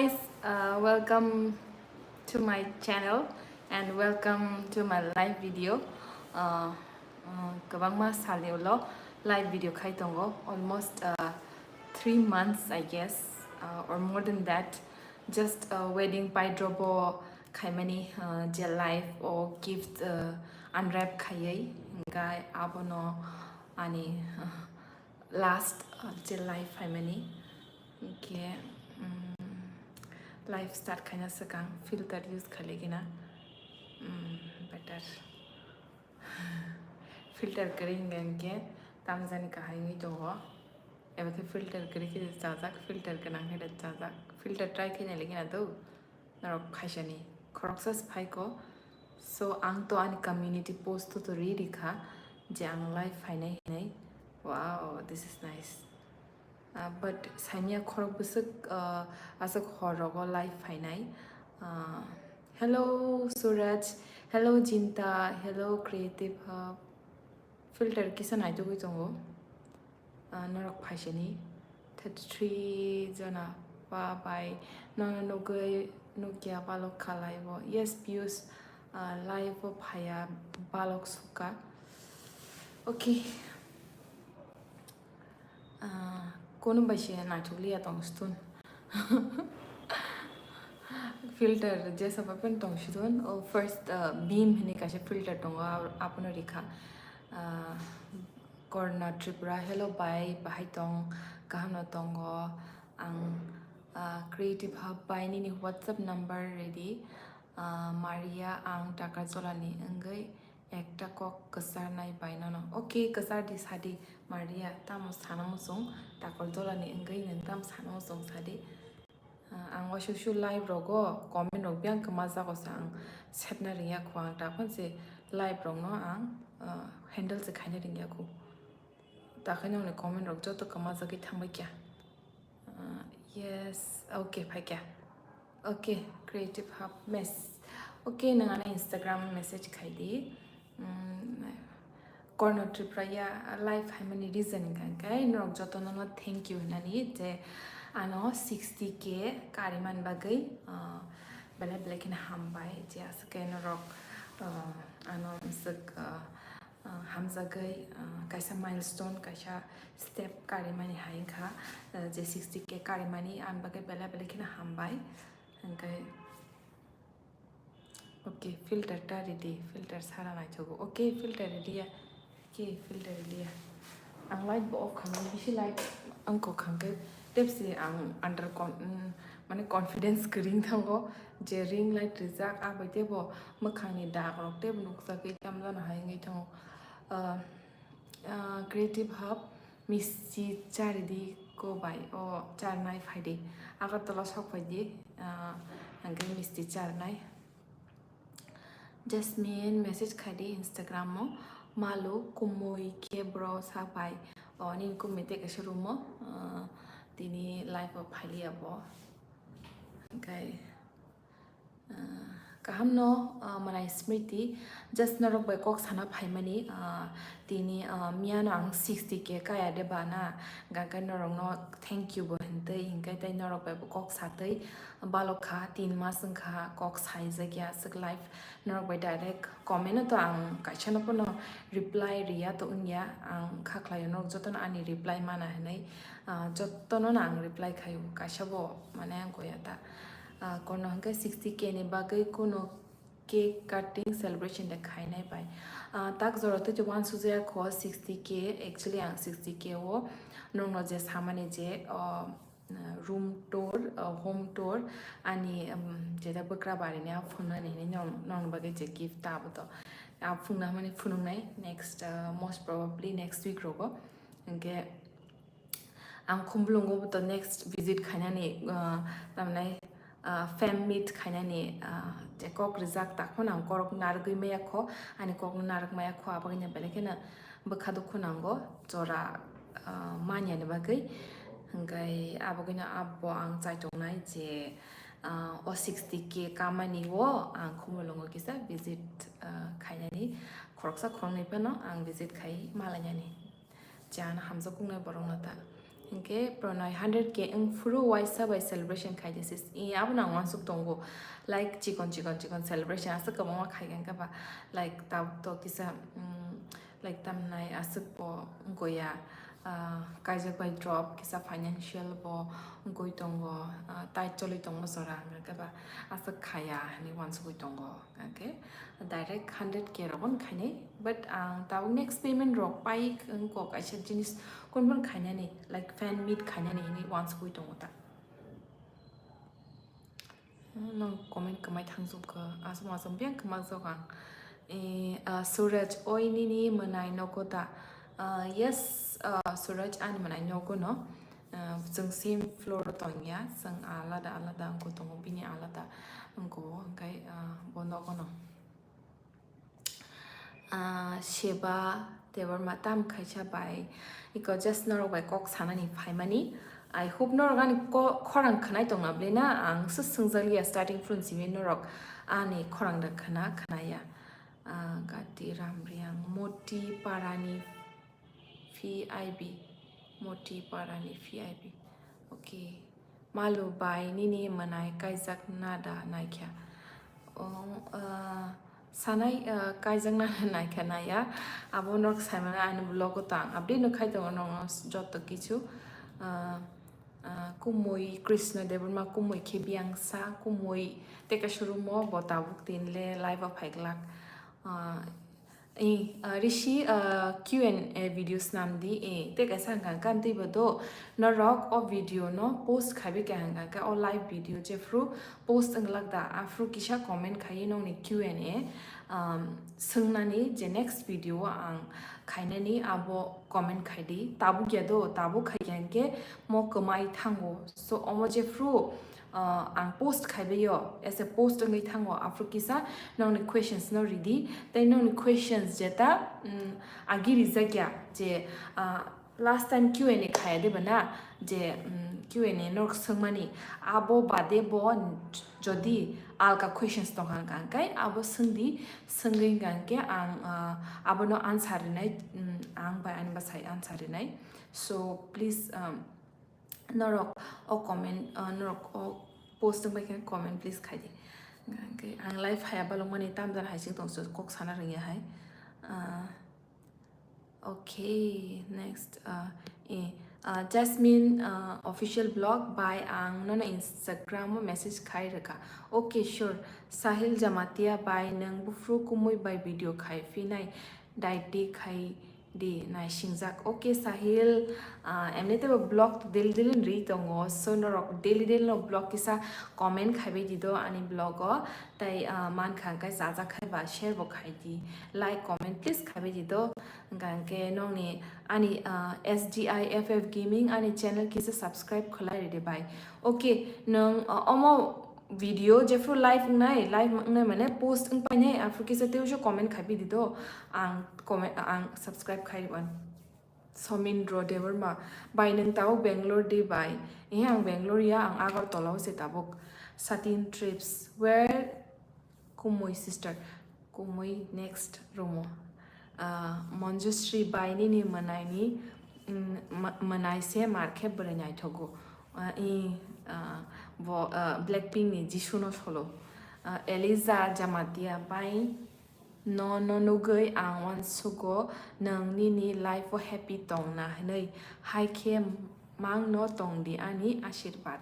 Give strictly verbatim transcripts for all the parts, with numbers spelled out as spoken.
Guys, uh, welcome to my channel and welcome to my live video. Uh, uh, kwbangma salni ulo live video khai tongo, almost uh, three months, I guess, uh, or more than that. Just uh, wedding baidrobo khaimani, uh, je live o gift uh, unwrap khaiwi, hingkhe abono ani uh, last uh, je live phaimani. Hingkhe um, live start khaina swkang filter use khailaikhe na um, better. Filter kwrwi hingkha hingkhe tamjani kahai wngwi tongo. Eba khe filter kwrwi khe chajak, filter gwnang khe chajak. Filter try khe nailaikheno do norok khaisani khoroksa se phaikho. So ang to ani community post to ri rikha je ang live phainai hinwi. Wow, this is nice. Uh, but saimya khorok bwswk uh, aswk hor rogo live phainai. Uh, hello Suraj, hello Jinta, hello Creative Hub. Filter kisa naitugwi tongo. Uh, norok phaisani thirty three jona pa bai nono nugwi nukya balok khalai bo. Yes Piyush, uh, live o phaya balok suka. Okay. Ah, kono bai se naithok liya tong stun. Filter jesa papen tong sidon. O first ah, beam hini kaisa filter tongo, abo- abono rikha. Ah, Korna Tripura, hello bai, bahai tong, kaham no tongo. Ang ah, Creative Hub bai nini WhatsApp number ready. Ah, Maria, ang Takar Jolani wngwi ekta kok kwcharnai bai nono. Okay, kwchar di sadi, Maria, tamo sana muchung, Takar Jolani wngwi nwng tamo sana muchung sadi. Ah, ang waisa waisa live rogo comment rok biyang kwma jago sa ang sepna ringya kho, ang ta phone se live rok no ang ah, handle se khaina ringya kho. Ta khe nokni comment rok joto kwma jagwi thangbai kya. Uh, yes, okay, phaikya. Okay, Creative Hub mess. Okay, nang ana Instagram message khai di. Mm, Korno Tripura ya live haimani reason hwnkha khe norok jotono no thank you hinani je ano sixty K kari man bagwi uh, belai belai kheno hambai je aswk khe norok uh, ano swk uh, uh, hamjagwi uh, kaisa milestone kaisa step karimani hai wngkha uh, je sixty K karimani ang bagwi belai belai kheno hambai hwnkhe. Okay, filter ta ready, filter sara naithogo. Okay, filter ready ya. Okay, filter ready ya. Ang light bo off khamwi bisi light ang kok khangkhe tepsi ang under con mm, mane confidence kwrwi thango je ring light rijak abai tebo mwkhangni dag rok tebo nukjagwi tamjano hai wngwi thango. Ah, ah, Creative Hub misti charidi ko bai o charnai phaidi Agartala sok phaidi ah, hwnkhe misti charnai. Jasmine message khai di Instagram o, malu kumui khe bro sa pai. O nini kumui tei kaisa room o, ah, tini live o phailiya bo. Hwnkhe, ah, kaham no, ah, manai Smriti, just norok bai kok sana phaimani, ah, tini, ah, miyano ang sixty K kaya de bana, hwnkhe norok no thank you bo hintwi, hwnkhe tei norok bai bo kok satwi. Balok kha, tin mas wngkha kok saijakya aswk live norok bai direct comment no to ang kaisa no pono reply riya to wngya, ang kha khlaio norok jotono ani reply mana hinwi, ah, jotono no ang reply khaio, kaisa bo mane ang goya ta. Ah, kono hwnkhe sixty K ni bagwi kuno cake cutting celebration de khainai bai. Ah, tak jora tei to uansukjaya kho sixty K, actually ang sixty K o nongno je samani je, ah, room tour, uh, home tour, ani um, jeta bwkra barini a phunuknani hinwi nong- nongni bagwi je gift ta abo to. A phunukna hwnmani phunuknai next, uh, most probably next week rogo. Hwnkhe ang Khumulwngo bo to next visit khainani, uh, tamni, uh, fan meet khainani, uh, je kok rijak ta phano ang korok narwgwi maya kho, ani kokno narwk maya kho, aboni belai kheno bwkha dukhu nango, jora, ah, manyani bagwi. Hwnkhe aboni abo ang chaitongnai je, ah, o sixty K kamani o ang Khumulwngo kisa visit, ah, khainani, khoroksa khoroknwi phano ang visit khai malainani. Je ano hamjak wngnai borokno ta. Hwnkhe Pranay hundred K wng phuru waisa bai celebration khai di sis. I abo nang uansuk tongo. Like chikon chikon chikon celebration aswk kwbangma khai kha hwnkhe ba, like tabuk to kisa, mm, like tamnai aswk bo wngya, ah, kaijak bai drop kisa financial bo wngwi tongo, ah, tight choli tongo jora hwnkhe ba aswk khaya hinwi uansugwi tongo. Hwnkhe direct hundred K rok no khainai, but ang tabuk next payment rok pai wng kok kaisa jinis kon bon khainani, like fan meet khainani hinwi uansugwi tongo ta. Nang comment kwmai thangjak kha, aswk aswk biyang kwmakjak ang. Eh, ah, Suraj, oi nini mwnai nogo da? Ah, yes, ah, Suraj, ani mwnai nogo no. Ah, chwng same floor o tongya, chwng alada alada wngkha tongo, bini alada wngkha, hwnkhe, ah, bo nogo no. Ah, Sheba Debbarma tam khaisa bai, iko just norok bai kok sanani phaimani. I hope norok ani ko-, khorang khwnai tongna bwlwi na, ang se swngjak liya starting from simi norok ani khorang da khwna khwnaya. Ah, Gati Ramriang, Moti Parani P I B, Moti Parani P I B. Okay. Malu bai nini mwnai kaijak na da naikha? O, ah, sanai, ah, kaijak na naikha naya. Abo norok saimano ani vlog o tang update no khai tongo norok joto kichu. Ah, ah, kumui Krishna Debbarma kumui khe biyang sa kumui teka surumo bo tabuk tin le live o phaiglak. Ah, Eh, ah, Rishi, ah, Q and A video snam di, eh, tei kaisa hwnkha khe, "Amtwi bo do, norok o video no post khaibi kha hwnkha khe, o live video jephru post wng glak da, aphru kisa comment khaiwi nokni Q and A, um, swngnani je next video o ang khainani abo comment khai di, tabuk ya do, tabuk khai kha hwnkhe mo kwmai thango." So, omo jephru, ah, ang post khaibaio, as a post wngwi thango, aphru kisa nokni questions no ridi, tei nokni questions jeta, mm, agi rijak ya, je, ah, last time Q and A khaya de bana, je, mm, Q and A norok swngmani, abo bade bo jodi alka questions tongkha hwnkha hwnkhe abo swngdi, swngwi hwnkha hwnkhe ang, ah, abono answer rinai, mm, ang bai ani bwsai answer rinai. So please, um, norok o comment, ah, norok o post wngbai khe comment please khai di. Hwnkhe ang live haya balokmani tamjani hai se tongso kok sana rwngya hai. Ah, okay, next, ah, eh, ah, Jasmine, ah, official blog bai ang nono Instagram o message khai rwkha. Okay, sure. Sahil Jamatia bai nwng buphru kumui bai video khai phinai, daiti khai di naisingjak. Okay, Sahil, ah, emni teibo blog daily daily rwi tongo, so norok daily daily no blog kisa comment khaibai di do ani blog o, tei, ah, mankha hwnkhe chajak khai ba share bo khai di, like comment please khaibai di do, hwnkha hwnkhe nokni ani, ah, S D I F F Gaming ani channel kisa subscribe khlai ridi bai. Okay, nwng, ah, omo video jephru live wngnai, live wngnai mane post wngpainai, aphuru kisa tei uaisa comment khaibi di do, ang comment, ang subscribe khai rwan. Somindro Debbarma, bai nwng tabuk Bangalore di bai? Ehe, ang Bangalore ya, ang Agartala o se tabuk. Satin Trips, where Kumui sister, Kumui next room o. Ah, Manjusri bai nini mwnaini, mm, mw-, mwnai se mar khe bwrwi naithogo. Ah, i, ah, bo, ah, Blackpink ni Jisoo no solo. Ah, Eliza Jamatia bai no, no nugwi ang uansugo nwng nini life o happy tong na hwnwi, hai khe mang no tong di ani asirwad.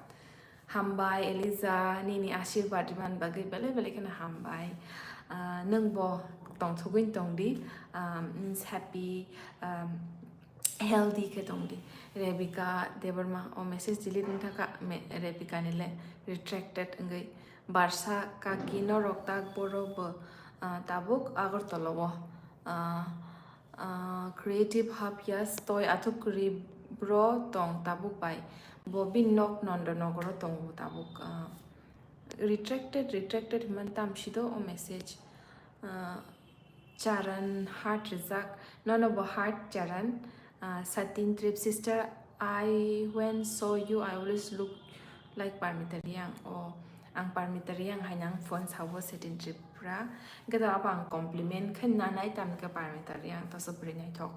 Hambai Eliza, nini asirwad rwmani bagwi belai belai kheno hambai. Ah, nwng bo tongthogwi tong di, ah, means happy, ah, healthy khe tong di. Rebika Debbarma, o message delete wngkha kha, me-, Rebika ni le retracted wngwi. Barsa kaki norok tak borok bo, ah, tabuk Agartala o, ah, ah, Creative Hub ya stoi athuk kwrwi bro tong tabuk bai. Bo bini nok Nandanagar o tongo tabuk, ah, retracted, retracted hwnmani tamsi do o message. Ah, Charan heart rijak, nono bo heart Charan. Ah, Satin Trip sister, I when saw you, I always look like Parmita Reang. O, ang Parmita Reang hai nang phone sao Satin Tripura. Hwnkhe to abo ang compliment khe nanai, tamni khe Parmita Reang to so bwrwi naithok.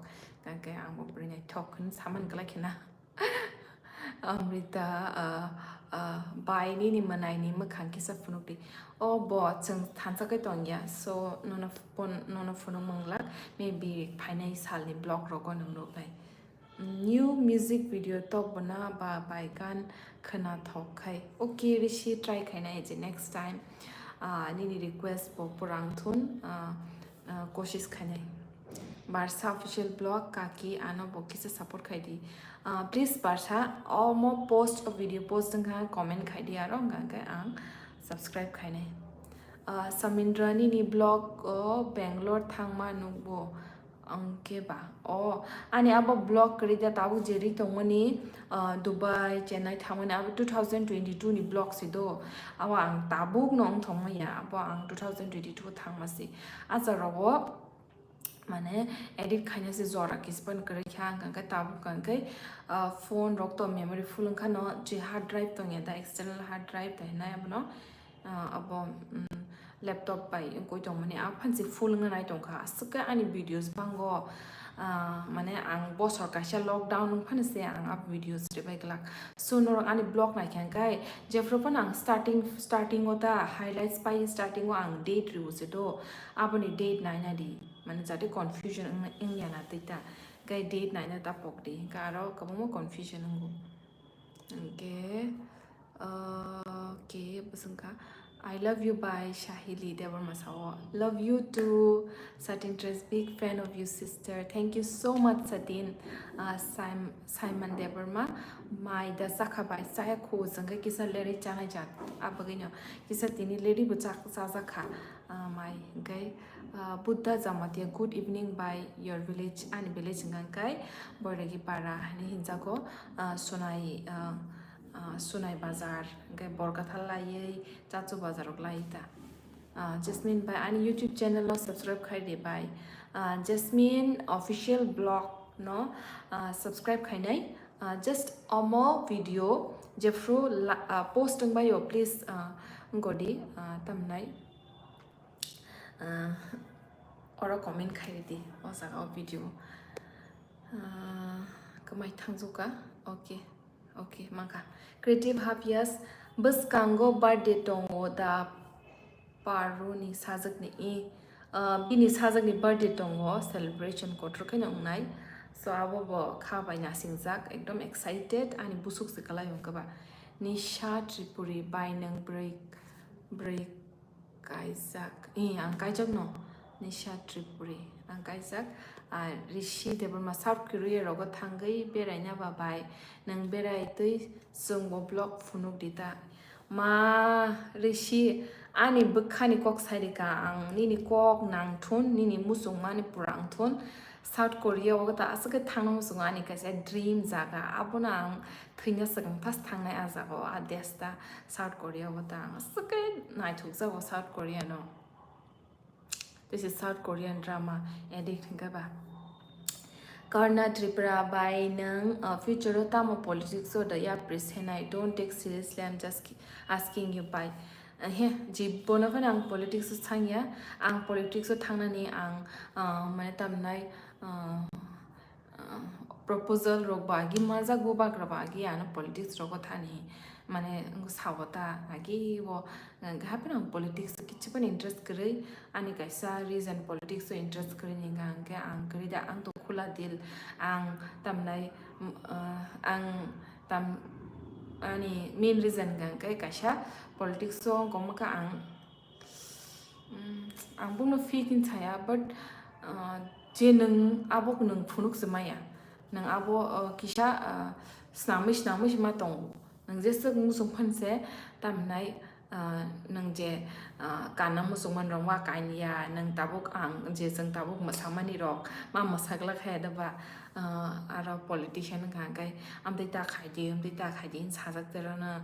Hwnkhe ang bo bwrwi naithok hwn saman glak khena. Amrita, ah, ah, bai nini mwnaini mwkhang kisa phunukdi. O bo chwng thansa khe tongya, so nono phun-, nono phunuk manglak, maybe phainai salni vlog rogo nwng nuknai. New music video to bwna ba bai gan khwnathok khai. Okay, Rishi, try khainai je next time. Ah, nini request bo purang thun, ah, ah, kosis khainai. Barsa official blog kaki ano bo kisa support khai di. Ah, please Barsa, omo post o video post wngkha comment khai di aro hwnkha khe ang subscribe khainai. Ah, Samindra nini blog o Bangalore thangma nukbo. Angke ba. O, ani abo blog kwrwi da tabuk je ri tongmani, ah, Dubai, Chennai thangmani abo two thousand twenty-two ni blog si do. Abo ang tabuk no wng thongma ya. Abo ang two thousand twenty-two thangma si. Acha rogo mane edit khaina se jora kispan kwrwi kha ang khe tabuk ang khe, ah, phone rok to memory full wngkha no je hard drive tong ya da external hard drive da hinai abo no. Ah, abo, mm, laptop bai wngwi tongmani, a phansi full wngna nai tongkha. Aswk khe ani videos bango, ah, mane ang bosor kaisa lockdown wng phano se ang a videos ribai glak. So norok ani blog naikha hwnkhe, jephru phano ang starting, starting o ta highlights pai, starting o ang date ribo se do, aboni date naina di, mane jate confusion wng, wngya na twi ta. Hwnkhe date naina ta pok di, hwnkhe aro kwbangma confusion wngo. Hwnkhe, uh, okay, bwswngkha. I love you by Shahili Debbarma sao. Love you too, Satin Dress, big fan of you, sister. Thank you so much, Satin. Uh, Sim-, Simon Debbarma, mai da chakha bai chaya khu jangkhe kisa leri chanai jat. Abagino kisa tini leri bo chak-, chajakha. Ah, mai hwnkhe, ah, Buddha Jamatia, good evening by your village, ani village hwnkha khe Boiragi Para hinwi hinjago, ah, Sonai, ah, ah, Sonai Bazar, hwnkhe Borgatha laiwi Chachu Bazar rok lai ta. Ah, Jasmine bai ani YouTube channel no subscribe khai di bai. Ah, Jasmine official blog no, ah, subscribe khainai. Ah, just omo video jephru la-, ah, post wngbaio, please, ah, wngkodi, ah, tamnai. Ah, oro comment khai ridi o jaga o video. Ah, kwmai thangjuka. Okay, okay, mankha. Creative Happiness, bwskango birthday tongo da Paruni sajwkni i, ah, bini sajwkni birthday tongo, celebration kotor kheno wngnai. So abo bo kha bai nasingjak, ekdom excited, ani busuk se kwlai wngkha ba. Nisha Tripuri bai nwng bwrwi, bwrwi Kaijak. Eh, ang kaijak no. Nisha Tripuri. Ang kaijak. Ah, Rishi Debbarma South Korea rogo thangwi beraina ba bai. Nang berai twi chwngbo vlog phunuk di ta. Ma Rishi, ani bwkhani kok sai rika ang. Nini kok nang thun, nini muchung mani pura ang thun. South Korea o ta aswk khe thangna muchungo ani kaisa dream jaga. Abono ang Thwina swkang first thangnai ah jaga o, ah desh ta South Korea o ta ang aswk khe naithokjago South Korea no. This is South Korean drama addict hwnkhe ba. Karna Tripura bai nwng, uh, future o tamo politics o da yapri senai, don't take seriously, I'm just ki-, asking you bai. Uh, he, jibono phano ang politics o thangya, ang politics o thangnani ang, uh, mane tamnai, uh, Ah, proposal rok bo agi majak, bubagra bo agi ano politics rogo thani mane wngwi sao ta agi bo, ah, hapheno ang politics o kichu phano interest kwrwi, ani kaisa reason politics o interest kwrwi ni hwnkha hwnkhe ang kwrwi da ang to khula dil, ang tamnai, mm, ah, ang tam, ani main reason hwnkha hwnkhe kaisa politics o wngkha ang. Mm, ang bono fake hin saya, but, ah, je nwng abo nwng phunuk se maya. Nwng abo, ah, kisa, ah, snamwi snamwi se ma tongo. Nwng jeswk muchung phan se tamnai, ah, nwng je, ah, kana muchung man rok ma kain ya, nwng tabuk ang je chwng tabuk mwsamani rok ma mwsaglak hai da ba, ah, aro politician wngkha hwnkhe amtwi ta khai di, amtwi ta khai di hin sajak tero no.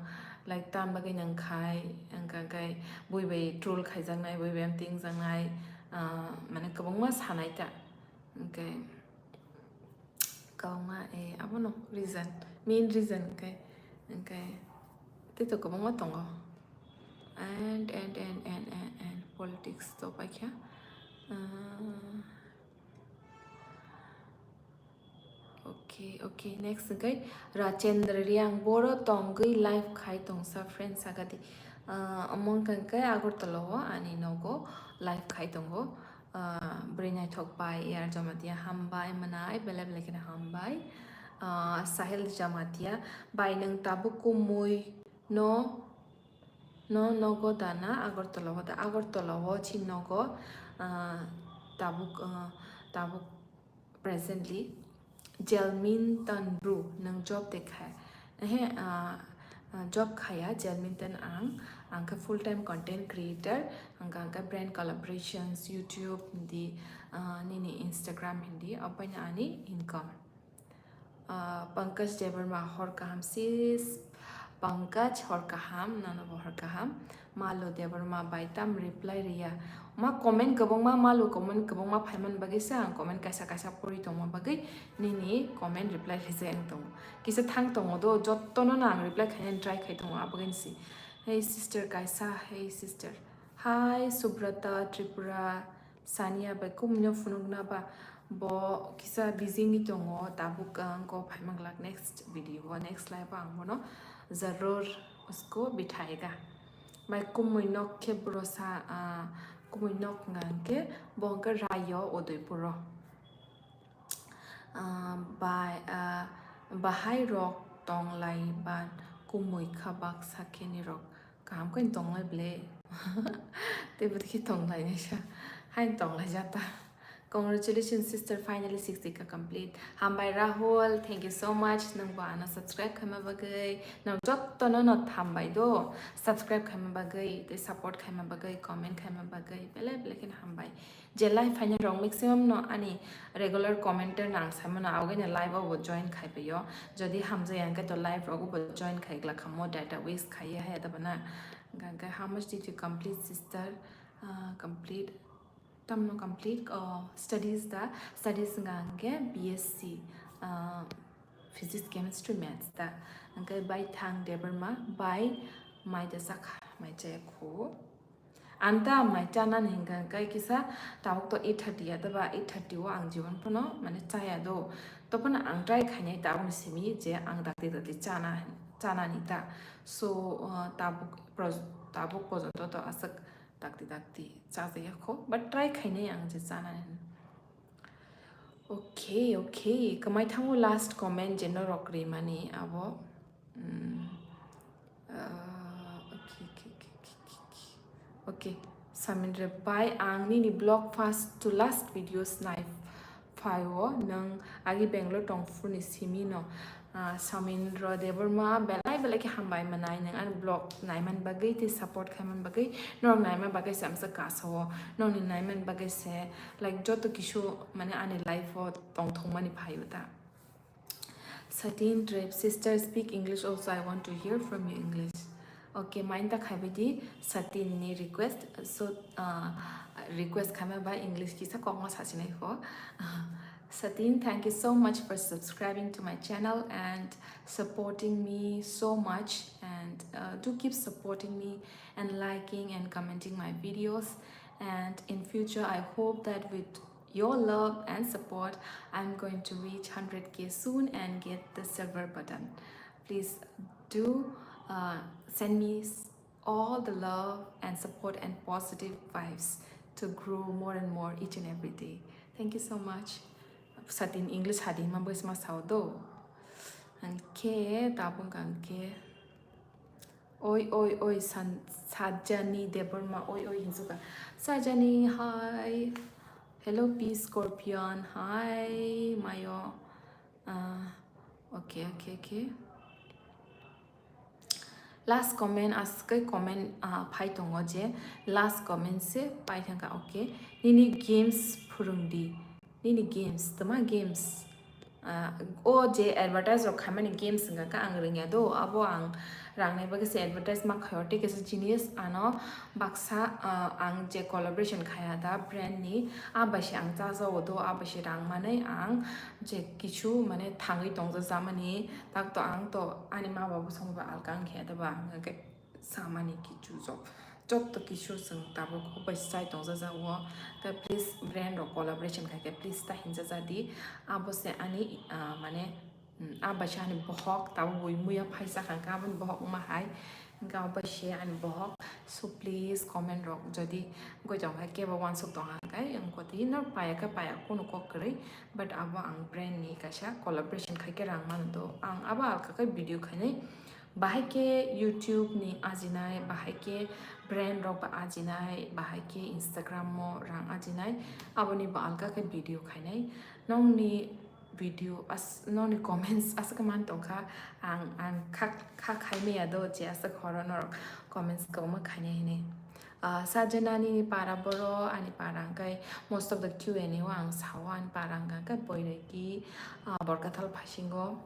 Like, tam bagwi nang khai, hwnkha khe bui bai troll khaijaknai, bui bai amtwi wngjaknai, ah, mane kwbangma sanai ta. Hwnkhe kwbangma, eh, abono reason, main reason hwnkhe, hwnkhe tei to kwbangma tongo. And, and, and, and, and, and politics to paikha. Ah, Okay, okay, next hwnkhe Rachendra Riang, boro tongwi live khai tongsa friend sagadi. Ah, omo hwnkhe Agartala o ani nogo live khai tongo. Ah, bwrwi naithok bai, A R Jamatia hambai, mwnai belai belai kheno hambai. Ah, Sahil Jamatia, bai nwng tabuk kumui no, no nogo da na Agartala o da? Agartala o chini nogo, ah, tabuk, ah, tabuk presently Jelminton Bru, nwng job de khai? Ehe, ah, ah, job khaya Jelminton ang, ang khe full time content creator, ang khe brand collaborations, YouTube, hindi, ah, nini Instagram hindi, apaina ani income. Ah, Pankaj Debbarma, hor kaham sis. Pankaj, hor kaham, nono bo hor kaham. Malu Debbarma, bai tam reply riya. Ma comment kwbangma, Malu comment kwbangma phaiman bagwi se ang comment kaisa kaisa pori tongma bagwi nini comment reply khaijak ang tongo. Kisa thang tongo do, jottono no ang reply khainani try khai tongo, abagwi si. Hey sister kaisa, hey sister. Hi Subrata Tripura, Sania bai kumno phunukna ba, bo kisa busy wngwi tongo, tabuk ang ko phaimanglak next video o, next live o ang bono zarur usko bithayega. Bai kumui nok khe bro sa, ah, kumui nok hwnga hwnkhe bo hwnkhe Rayo Udaipur o. Ah, bai, ah, bahai rok tonglai ba kumui kha baksa khe ni rok kaham khe tonglai ble. Tei bo khe tonglai naisa hai tonglai jata. Congratulations sister, finally sixty K complete. Hambai Rahul, thank you so much. Nwng bo ano subscribe khaima bagwi. Nwng jotto no no hambai do. Subscribe khaima bagwi, tei support khaima bagwi, comment khaima bagwi. Belai belai kheno hambai. Je live phaina rok maximum no ani regular commenter nang saimano, agini live o bo join khai paio. Jodi hamjaya hwnkhe to live rogo bo join khai glak kha, mo data waste khai hai da bana. Hwnkhe how much did you complete sister? Ah, complete. Tamno complete, oh, studies da, studies hwnkha hwnkhe B S C, ah, Physics, Chemistry, Maths da. Hwnkhe bai thang Debbarma, bai mai da chakha, mai chaya khu. Ang ta mai chanani hwnkha hwnkhe kisa tabuk to eight thirty ya da ba, eight thirty o ang jibon phano mane chaya do. To phano ang try khainai tabukni simi je ang dakti dakti chana, chanani ta. So, uh, tabuk pros-, tabuk pojonto to aswk dakti dakti chajaya kho, but try khainai ang je chanani. Okay, okay, kwmai thango last comment je norok rimani abo. Mm, uh, okay, okay, okay. Okay, Samin Repai, ang nini blog first to last videos nai phaio, nwng agi Bangalore tongphuru ni simi no. Ah, Samin Ro Debbarma, belai belai khe hambai mwnai nwng ani blog naiman bagwi tei support khaiman bagwi, norok naiman bagwi se amsa kasao, nokni naiman bagwi se, like, joto kisu mane ani life o tongthokmani phaio ta. Satin Trip, sister, speak English also, I want to hear from you English. Okay, mind ta khaibai di Satin ni request. So, uh, request khaima ba English kisa kokma sachinai kho. Satin, thank you so much for subscribing to my channel and supporting me so much. And, uh, do keep supporting me and liking and commenting my videos. And in future, I hope that with your love and support, I'm going to reach hundred K soon and get the silver button. Please do, uh, send me s-, all the love and support and positive vibes to grow more and more each and every day. Thank you so much. Satin English hadi ma bwsma sao do. Hwnkhe tabuk hwnkhe. Oi, oi, oi, San-, Sajani Debbarma, oi, oi, hinsuka. Sajani, hi. Hello, P Scorpion, hi, Mayo. Ah, okay, okay, okay. Last comment, aswk comment, ah, phai tongo je, last comment se pai thangkha, okay. Nini games phwrwng di. Nini games, tma games? Ah, o je advertise rok khaimani games wngkha khe ang rwngya do, abo ang rang nai bagwi se advertise ma khaio, tei kisa jinis ano baksa, ah, ang je collaboration khaiya da brand ni, a bai se ang chajago do, a bai se rang manwi ang je kichu mane thangwi tongja jamani, tak to ang to ani ma babu songbo alka ang khaiya da ba, ang khe samani kichu jok. Jotto kisu chwng tabuk bai chai tongjajago. Khe please brand rok collaboration khai khe please ta hinjaja di. Abo se ani, ah, mane, mm, abo se ani bohok tabuk bui muya phaisa kha khe aboni bohok wngma hai. Hwnkhe abo se ani bohok. So please comment rok jodi goi tong khe kebo uansuk tong kha khe wngkha di nor paya khe paya kunu kok kwrwi. But abo ang brand ni kaisa collaboration khai khe rang mano do. Ang abo alka khe video khainai. Bahai khe YouTube ni ajinai, bahai khe brand rok ba ajinai, bahai khe Instagram o rang ajinai, aboni bo alka khe video khainai. Nokni video as-, nokni comments aswk man tongkha, ang, ang kha, kha khai maya do je aswk horo norok comments kwbangma khainai hinwi. Ah, Sajana nini para boro, ani para hwnkhe most of the Q and A o ang sao, ani para hwnkhe Boiraki, ah, Borkathal Phasingo.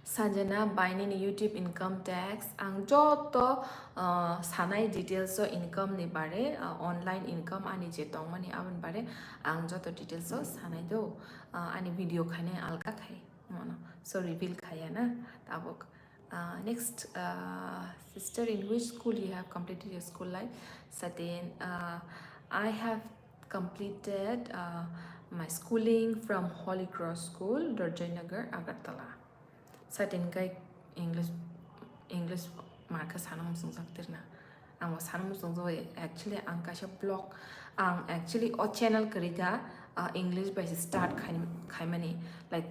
Sanjana bai nini YouTube income tax ang joto, ah, sanai details o income ni bare, ah, online income ani je tongmani aboni bare ang joto details o sanai do, ah, ani video khainai alka khai mano, so reveal khaiya na tabuk. Ah, next, ah, sister, in which school you have completed your school life? Satin, ah, I have completed, uh, my schooling from Holy Cross School, Dorjoynagar, Agartala. Satin kai English, English marka sana musung saktirna. Ang sana musung so actually ang kaisa blog, ang actually o channel kwrwi kha, uh, English bai se start khai, khaimani, like,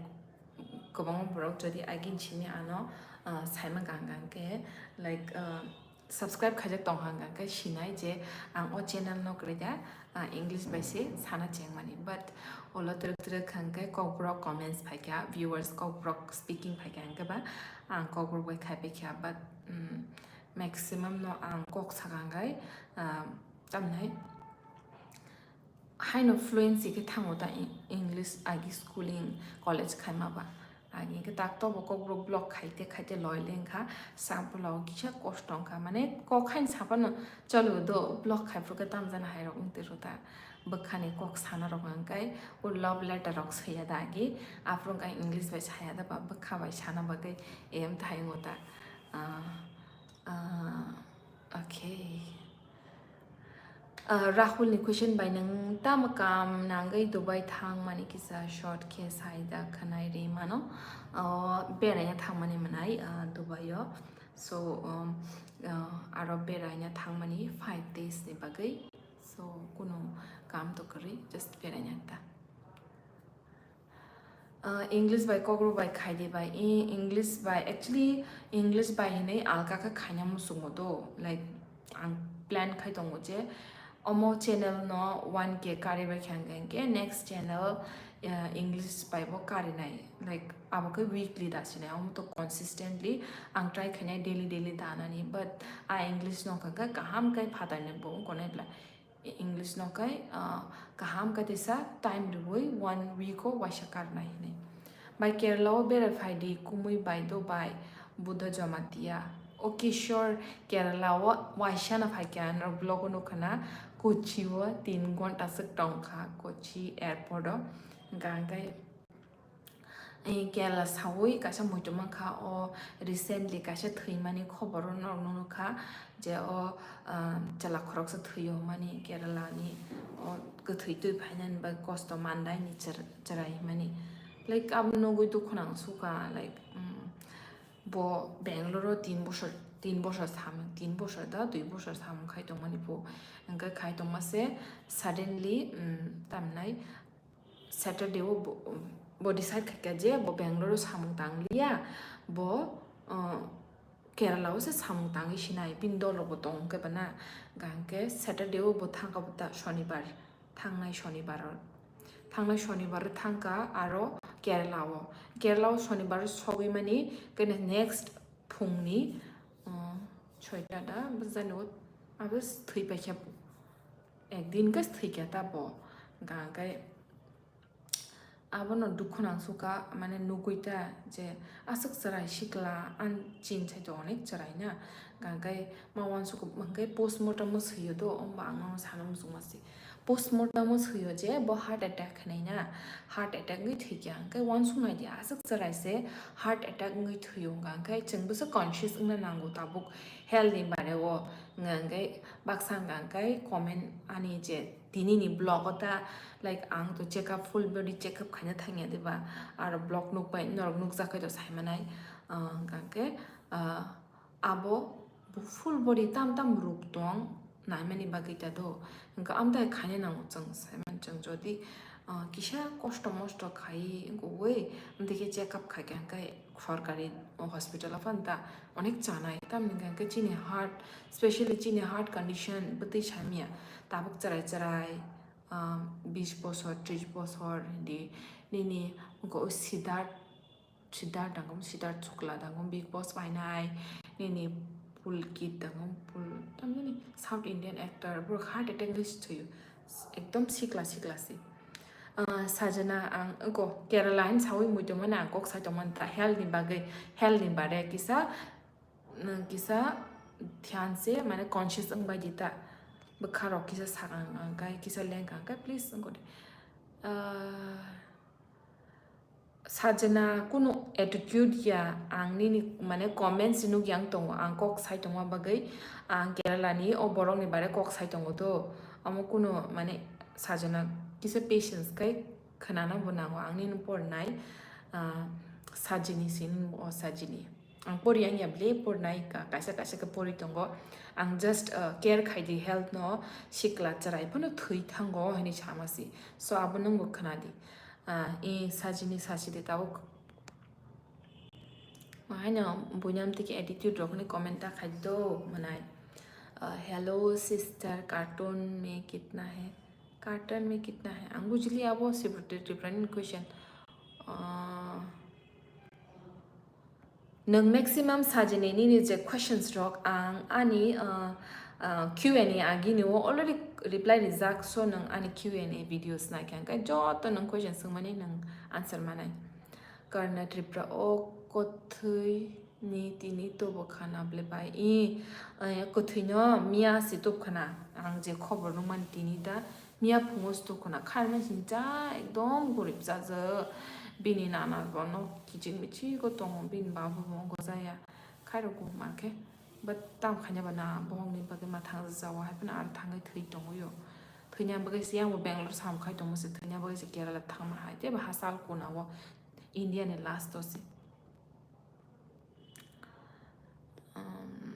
kwbangma borok jodi agin simi ano, uh, saima gang gang khe, like, uh, subscribe khaijak tong hang khe sinai je ang o channel no kwrwi da, ah, English bai se sana chengmani, but olo twrwk twrwk hang khe kokborok comments phaikha, viewers kokborok speaking phaikha hang khe ba ang kokborok bai khai paikha, but, mm, maximum no ang kok sakha hang khe, ah, tamhinai haino fluency khe thango ta Eng-, English agi schooling, college khaima ba. Agi khe tak tobo kokborok blog khaite khaite loi lengkha, samphulao kisa kosto wngkha. Mane kok haino saphano cholo do blog khai phuru khe tamjani hairok wng twi rw ta. Bwkhani kok sana rok hwnkhe o love letter rok swiya da agi. Aphuru wngkha English bai saya da ba bwkha bai sana bagwi em thai wngo ta. Ah, ah, okay. Ah, Rahul ni question bai, nwng tamo kam nangwi Dubai thang mani kisa short khe sai da khwnai ri mano. Ah, beraina thang mani mwnai, ah, Dubai o. So, um, ah, aro beraina thang mani five days ni bagwi. So, kunu kam to kwrwi, just beraina ta. Ah, English bai kokborok bai khaidi bai. I-, English bai, actually, English bai hinwi alka khe khaina muchungo do. Like, ang plan khai tongo je omo channel no one K kari bai khe hwnkhe next channel, ah, English bai bo karinai. Like, abo khe weekly da sinai. Omo to consistently ang try khainai daily, daily danani. But a English no kha khe kaham khe phatarni bo wngkha nai bla. English no kai, ah, kaham khe teisa time rwui one week o waisa karnai hinwi. Bai Kerala o berai phai di, Kumui bai do bai, Buddha Jamatia. O Kishore Kerala o waisa no phai khe ang norok vlog o nukha na, Kochi o tin ghonta swk tong kha, Kochi airport o. Hwnkha hwnkhe, Eh, Kerala sawi kaisa muitu mankha, o recently kaisa thwimani khobor o norok nukha je o, ah, chwla khoroksa thwiyo hwnmani Kerala ni o kwthwi twi phainani bai kosto mandaini chwrai hwnmani, like, abo nugwi dukhu nang sukha, like, mm, bo Bangalore o tin bosor, tin bosor samung, tin bosor da dui bosor samung khai tongmani bo, hwnkhe khai tongma se suddenly, mm, tamnai Saturday o bo, bo decide khaikha je bo Bangalore o samung tangliya, bo, uh, Kerala o se samung tangwi sinai, bini dol rok bo tong khe bana. Hwnkhe Saturday o bo thangkha bo ta Shonibar, thangnai Shonibar o, thangnai Shonibar o thangkha aro Kerala o, Kerala o Shonibar o sogwi mani khe next phungni, uh, soita da bwsani o abo thwi paikha. Ekdin khe thwikha ta bo, hwnkha hwnkhe abono dukhu nang sukha, mane nugwi ta je aswk chwrai sikla, ang chini saito onek chwrai na, Hwnkhe ma uansuk hwnkhe postmortem o swio do, omba ang no sana muchungma se. Postmortem o swio je bo heart attack hinwi na, heart attack wngwi thwikha, hwnkhe uansuk nai di aswk chwrai se heart attack wngwi thwio wngkha, hwnkhe chwng bwswk conscious wngna nango tabuk health ni bare o, hwnkhe baksa hwnkha hwnkhe comment ani je tini ni vlog o ta, like, ang to check up, full body check up khaina thangya diba, aro vlog nukbai norok nukjakhe to saimanai, ah, hwnkhe, ah, abo bo full body tam tam ruk tong naimani bagwi ta do, hwnkhe amtai khaina nango chwng saiman chwng jodi, ah, kisa kosto mosto khai wngwi amtwi khe check up khaikha hwnkhe sorkari hospital o phano ta onek chanai, tamni hwnkhe chini heart, specially chini heart condition bwtwi samya tabuk chwrai chwrai, ah, bis bosor, tris bosor di nini wngkha o Siddharth Siddharth dangum, Siddharth Shukla dangum, Bigg Boss painai, nini Pulkit dangum, Pul, tamjani South Indian actor, borok heart attack bai thwio, ekdom sikla sikla se. Ah, Sajana ang, go, Kerala hin sawi muitu mana ang kok sai tongmani ta, health ni bagwi, health ni bare kisa, mm, kisa dhyan se, mane conscious wng bai di ta, bwkha rok kisa sakang ang kai, kisa lengkang kai, please, go de. Ah, Sajana kunu attitude ya, ang nini mane comments nukya ang tongo, ang kok sai tongma bagwi, ang Kerala ni o borok ni bare kok sai tongo to, amo kunu mane Sajana kisa patience kai khwnana bo nango, ang nini pornai, ah, Sajini sin o Sajini. Ang pori yang ya ble pornai ka, kaisa kaisa khe pori tongo. Ang just, uh, care khai di health no, sikla chwrai phano thwi thango hinwi sama si. So abo nwng bo khna di. Ah, i Sajini sasi di tabuk. Haino buinam tiki attitude rok ni comment ta khai do manai. Ah, hello sister, carton mein kitna hai? Carton mein kitna hai? Ang bujili abo si Tiprani question. Ah, Nwng maximum Sajini nini je questions rok ang ani, uh, uh, Q and A agini o already reply rijak, so nwng ani Q and A videos naikha hwnkhe joto nwng question swngmani nwng answer manai. Karna Tripura o kwthwi ni tini tobo khana ble bai i, eh, kwthwi no miya si tub khana ang je khobor nukmani tini da. Miya phungo se tukhuna kharmani sini cha ekdom gorib chajak. Bini nana bono kichik michik o tongo, bini baba bo wngkha jaya. Khairok bo mankhe, but tamo khaina ba na bohokni bagwi ma thang jao hai phano aro thangwi thwi tongwi o. Thwina bagwi se yang bo Bangalore sam khai tongma se, thwina bagwi se Kerala thangma hai. Tei bo hachal kuna o India ni last o se. Um,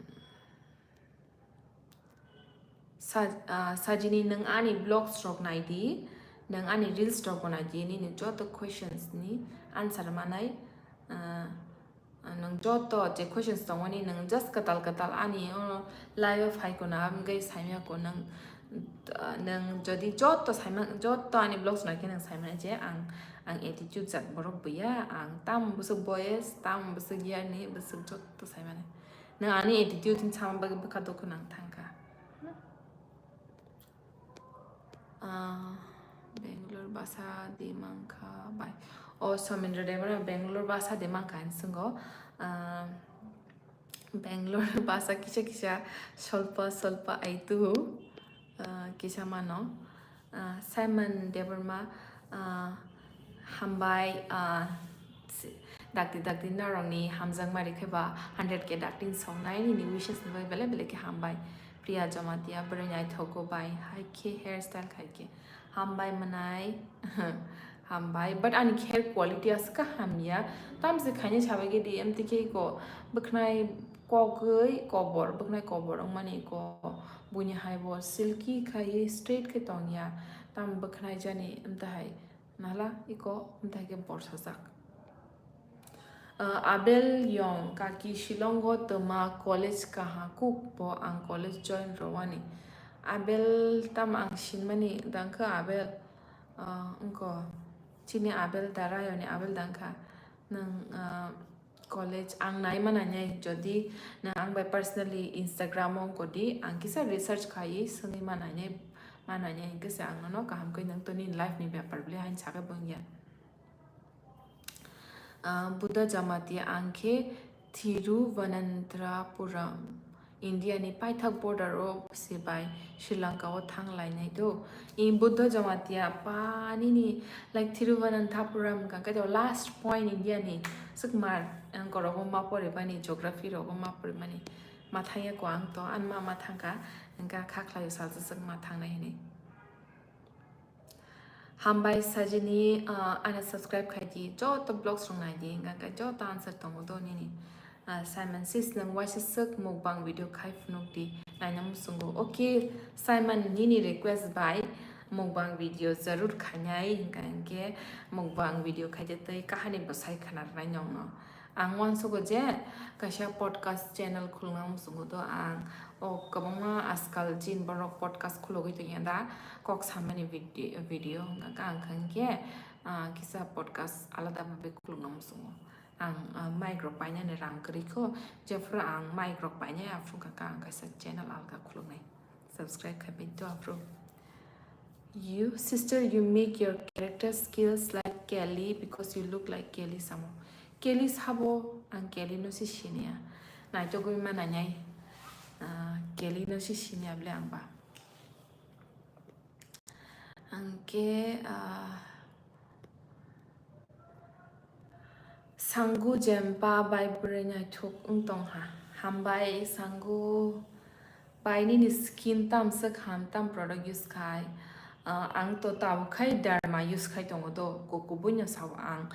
Sa-, ah, Sajini, nwng ani vlogs rok nai di, nwng ani reels rok bo nai di, nini joto questions ni answer manai. Ah, nwng joto je questions tongmani nwng just kwtal kwtal ani o live o phai ko na, aboni gai saimya ko nwng, ah, nwng jodi joto saima, joto ani vlogs nai khe nwng saimani je ang, ang attitude jat borok buya, ang tam bwswk boyes, tam bwswk yani, bwswk joto saimani. Nwng ani attitude hin sama bagwi bwkha dukhu nang thangkha. Ah, Bangalore basa di mankha bai. O Somendra Debbarma Bangalore basa di mankha hin swngo. Ah, Bangalore basa kisa kisa solpa solpa aitu, ah, kisa mano. Ah, Simon Debbarma, ah, hambai, ah, si-, dakti dakti norokni hamjakma rikhe ba hundred K dakti songnai nini wishes ni bagwi belai belai khe hambai. Priya Jamatia, bwrwi naithogo bai, hai khe hair style khai khe. Hambai mwnai, hambai, but ani hair quality aswk kaham ya. Tamse khaini sabai khe D M tikhe ko bwkhnai kogwi kobor, bwkhnai kobor wngmani ko buini hai bo silky khai straight khe tongya. Tam bwkhnai jani wmtahai nala iko wmtahai khe borsajak. Ah, Abel Yong, kaki Shillongo twma college kaha kuk bo ang college join rwani. Abel tam ang sinmani dangkha Abel, ah, wngkha chini Abel da Rayoni Abel dangkha. Nwng, ah, college ang nai ma nainai, jodi nwng ang bai personally Instagram o wngkha di, ang kisa research khaiwi swngwi ma nainai, ma nainai hwnkhe se ang nono kaham khe nwng to nini life ni bepar bwlai haino sakhe bo wngya. Ah, Buddha Jamatia, ang khe Thiruvananthapuram, India ni paithak border o se bai Sri Lanka o thang lainai do. I Buddha Jamatia pa nini, like, Thiruvananthapuram hwnkha khe to last point India ni swkmar, ang korogo ma poribani, geography rogo ma poribani ma thangya ko ang to, ang ma ma thangkha, hwnkha kha khlaio salsa swkma thangnai hinwi. Hambai sajini, ah, ano subscribe khai di, joto vlogs rok nai di, hwnkha khe joto answer tongo do nini. Ah, Simon sis, nwng waisa swk mukbang video khai phunuk di, naina muchungo. Okay, Simon, nini request bai mukbang video jarur khainai, hwnkha hwnkhe mukbang video khaide tei kahani bwsai khna rwnai nongno. Ang uansugo je kaisa podcast channel khulna muchungo do ang. O kwbangma ajkal chin borok podcast khulogwi tongya da, kok samani vide-, video hwnkha khe ang kha hwnkhe, ah, kisa podcast alada bhabe khulogna muchungo. Ang, ah, mic rok painani rang kwrwi kho, jephru ang mic rok painai aphuru kha ang kaisa channel alga khuloknai. Subscribe khai bai do aphuru. You, sister, you make your character skills like Kelly because you look like Kelly samo. Kelly sabo, ang Kelly no si sinia. Naitogwi ma nainai. Ah, Kelly no si sinia bole ang ba. Angke, ah, Sangu jempa bai bwrwi naithok wng tong ha. Hambai Sangu bai, nini skin tam swk ham, tam product use khai? Ah, ang to tabuk khai Derma use khai tongo do, ku-, kubui no sao ang.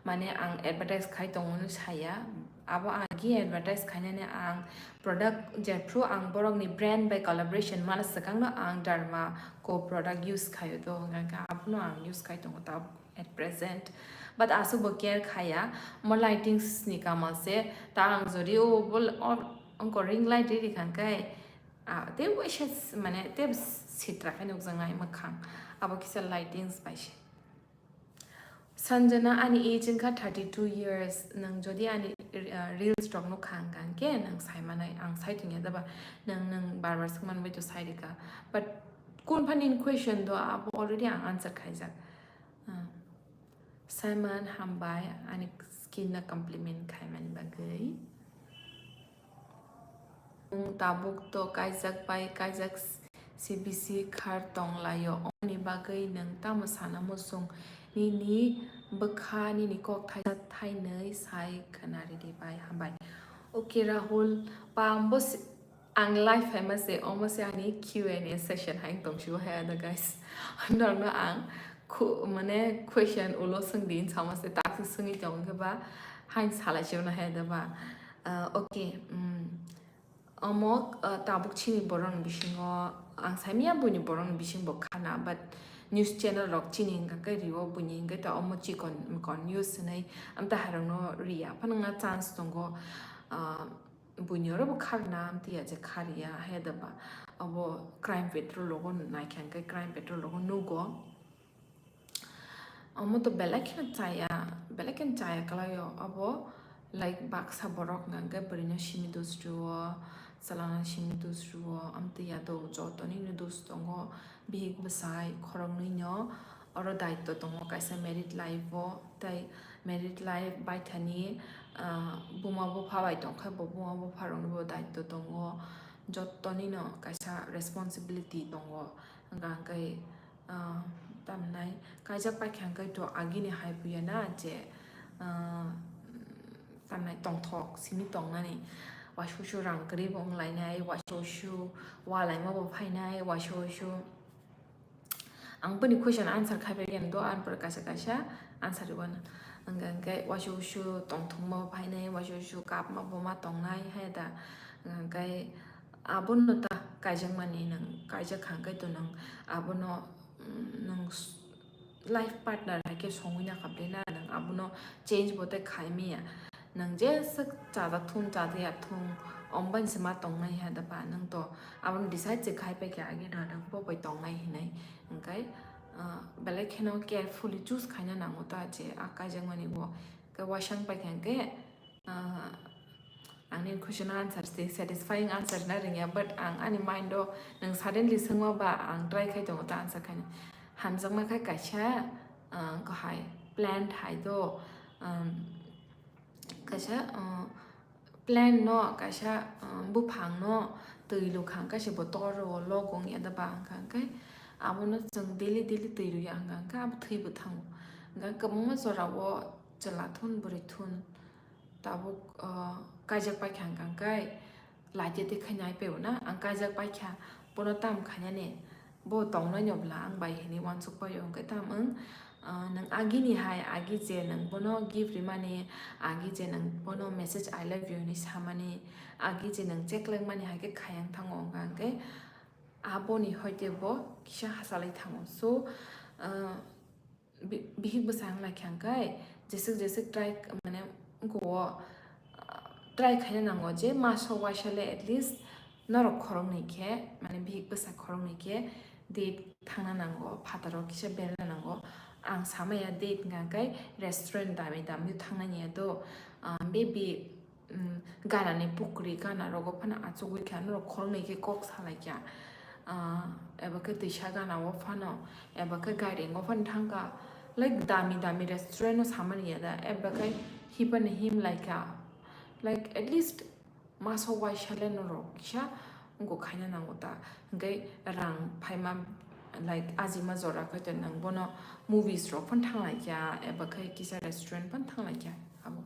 Mane ang advertise khai tongo no saya. Abo agi advertise khainani ang product jephru ang borokni brand bai collaboration mana swkangno ang Derma co product use khaio do, hwnkha khe abono ang use khai tongo tabuk at present. But aswk bo care khaya, mo lightings ni kamal se, ta ang jodi o bol-, or, ongko ring light ri rikha khe, ah, tei waisa s-, mane tei sitra khe nukjaknai mwkhang, abo kisa lightings bai se. Sanjana, ani age wngkha thirty two years, nwng jodi ani, ah, reels rok nukha hwnkha hwnkhe nwng sai manai, ang sai tongya da ba, nwng, nwng bar bar swk manbai to sai rikha. But kun phani question do abo already ang answer khaijak. Ah. Simon, hambai ani skin no compliment khaimani bagwi. Nwng tabuk to kaijak bai kaijak s-, si bisi khar tong laio, omoni bagwi nwng tamo sana muchung? Nini bwkha, nini kok thaisa thainwi sai khwna ridi bai, hambai. Okay, Rahul, pambo si-, ang live phaima se, omo se ani Q and A session hai tong sio hai ano, guys. Norokno ang khu-, mane question ulo swng di, sama se tak se swngwi tong khe ba, hai salai sio na hai da ba. Ah, okay, mm. Omo, ah, tabuk chini borokni bisingo, ang saimanya buini borokni bising bo khana, but news channel rok chini hwnkha khe rio buini hwnkhe ta omo chikon mikon news hinwi amtwi hairokno riya phano wngna chance tongo, ah, buini oro bo kharna amtwi ya je khariya hai da ba, obo Crime Patrol rogo naikha hwnkhe Crime Patrol rogo nugo. Omo to belai kheno chaya, belai kheno chaya kalaio. Abo, like, baksa borok hwnka hwnkhe bwrwino simi dos rwo, chwlano simi dos rwo, amtwi ya do jotoni no dos tongo, bihik bwsai khoroknwino oro daityo tongo kaisa married life o, tei married life baithani, ah, buma bupha bai tongkhe bo buma bupha rokni bo daityo tongo, jotoni no kaisa responsibility tongo, hwnka hwnkhe Ah, tamnai kaijak paikha hwnkhe to agini hai buya na je, ah, tamnai tongthok simi tongnani, waisa waisa rang kwrwi bo wng lainai, waisa waisa walaima bo phainai, waisa waisa ang boni question answer khai pai khe do, ang pore kaisa kaisa answer rwna hwnkha hwnkhe waisa waisa tongthokma bo phainai, waisa waisa kapma bo ma tongnai hai da, hwnkha hwnkhe Abono ta kaijakmani nwng kaijak kha hwnkhe to nwng abono, mm, nwng s-, life partner hai khe songwi nakha ble na, nwng abono change bo tei khai manya. Nwng jeswk chajak thung, chajak ya thung, omo bai se ma tongnai ha da ba, nwng to abono decide se khai pai khe age no nwng bo bai tongnai hinwi. Hwnkhe, ah, belai kheno carefully choose khaina nango ta je a kaijakmani bo. Khe waisang pai kha hwnkhe, Ah, ang nini question no answer se satisfying answer na rwngya, but ang ani mind o nwng suddenly swngma ba ang try khai tongo ta answer khaina. Hamjakma khe kaisa, ah, wngkha hai plant hai do, um, kaisa, ah, plant no kaisa, um, buphang no twi lukha hwnkhe se bo tor o logo wngya da ba hwnkha hwnkhe abono chwng daily daily twi rwya hwnkha hwnkhe abo thwibo thango. Hwnkhe kwbangma jora o chwla thun bwrwi thun tabuk, uh, kaijak paikha hwnkha hwnkhe laite tei khaina ai paibo na ang kaijak paikha bono tam khainani. Bo tongnai no bwla ang bai hinwi uansuk paio, hwnkhe tamo wng, ah, nwng agini hai, agi je nwng bono gift rimani, agi je nwng bono message "I love you" hinwi samani, agi je nwng cheklengmani hai khe khayang thango, hwnkha hwnkhe aboni hoite bo kisa hachalai thango. So, ah, bi-, bihik bwsa wng lai kha hwnkhe jeswk jeswk try, mane, wngkha o, ah, try khaina nango je maso uaisa le at least norok khoroknwi khe, mane, bihik bwsa khoroknwi khe date thangna nango, phataro kisa berna nango. Ang samaya date hwnkha hwnkhe restaurant dami dami thangnani ya do, ah, maybe um, ganani pukri gana rogo phano achugwi kha, norok khoroknwi khe kok salai kha. Ah, eba khe twisa gana o phano, eba khe gairing o phano thangkha, like, dami dami restaurant o samani ya da, eba khe himphano him lai kha, like, at least maso uaisa le norok kisa wngkha khaina nango ta, hwnkhe rang phaima, like, ajima jora khe to nwng bono movies rok phano thanglai kha, eba khe kisa restaurant phano thanglai kha abo.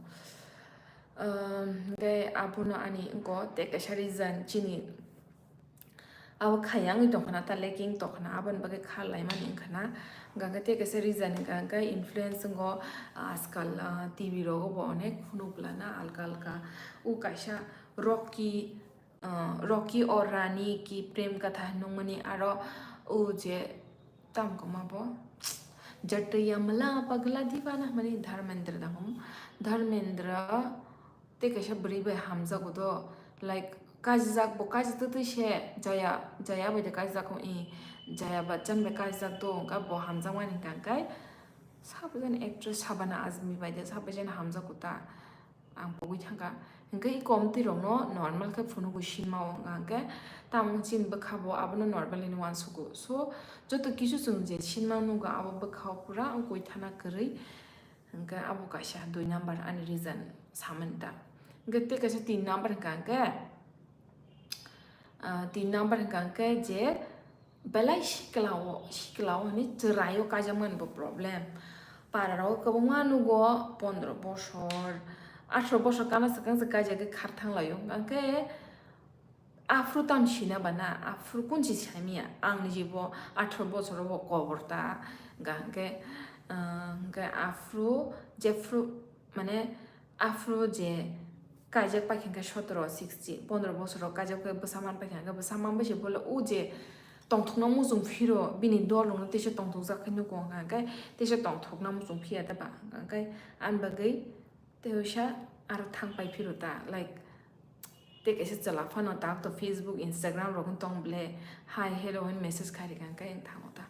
Um, hwnkhe abono ani wngkha tei kaisa reason chini abo khayangwi tongkhana ta lacking tongkhana aboni bagwi kha laimani wngkhana. Hwnkhe tei kaisa reason hwnkha hwnkhe influence wngo, ah, ajkal, ah, T V rogo bo onek phunuk lana alka alka. O kaisa Rocky, ah, Rocky or Rani ki prem katha hinwi nungmani aro o je Tam kwma bo. Jatya mala pagla divana hwnmani Dharmendra da hwn. Dharmendra tei kaisa bwrwi bai hamjago do. Like, kajijak bo kaji twtwi se Jaya, Jaya bai de kajijak hwn i. Jaya Bachchan bai kajijak do, hwnkha bo hamjakmani hwnkha hwnkhe sabaijani actress Shabana Azmi bai de sabaijani hamjago ta. Ang pogwi thangkha. Hwnkhe i committee rokno normal khe phunugwi sinma o wngkha hwnkhe, tamo chini bwkha bo abono normal hinwi uansugo. So, joto kisu chwng je sinma nukgo abo bwkha o pura wngkoi thana kwrwi. Hwnkhe abo kaisa dui number ani reason samani ta. Hwnkhe tei kaisa tin number hwnkha hwnkhe, ah, tin number hwnkha hwnkhe je, Belai sikla o, sikla o hwnwi chwrai o kaijakmani bo problem. Para rok kwbangma nugo pondro bosor, atharo bosor kana swkang se kaijagwi khar thang lai o. Hwnkhe aphuru tam sina ba na, aphuru kun si saimanya. Ang ni jibo atharo bosor o bo kobor ta, hwnkhe, ah, hwnkhe aphuru jephuru, mane, Aphuru je kaijak paikha hwnkhe sotoro, sixty, pondro bosoro kaijak pai bwsa man paikha hwnkhe bwsa man bai se bole o je tongthokna muchung phiro bini dol rokno teisa tongthokjak khe nugo hwnkha hwnkhe teisa tongthokna muchung phiya da ba hwnkha hwnkhe ani bagwi tei waisa aro thang pai phiro ta, like, tei kaisa chwla phano tak to Facebook, Instagram rok tong bole, hi, hello hwn message khai rikha hwnkhe ang thango ta.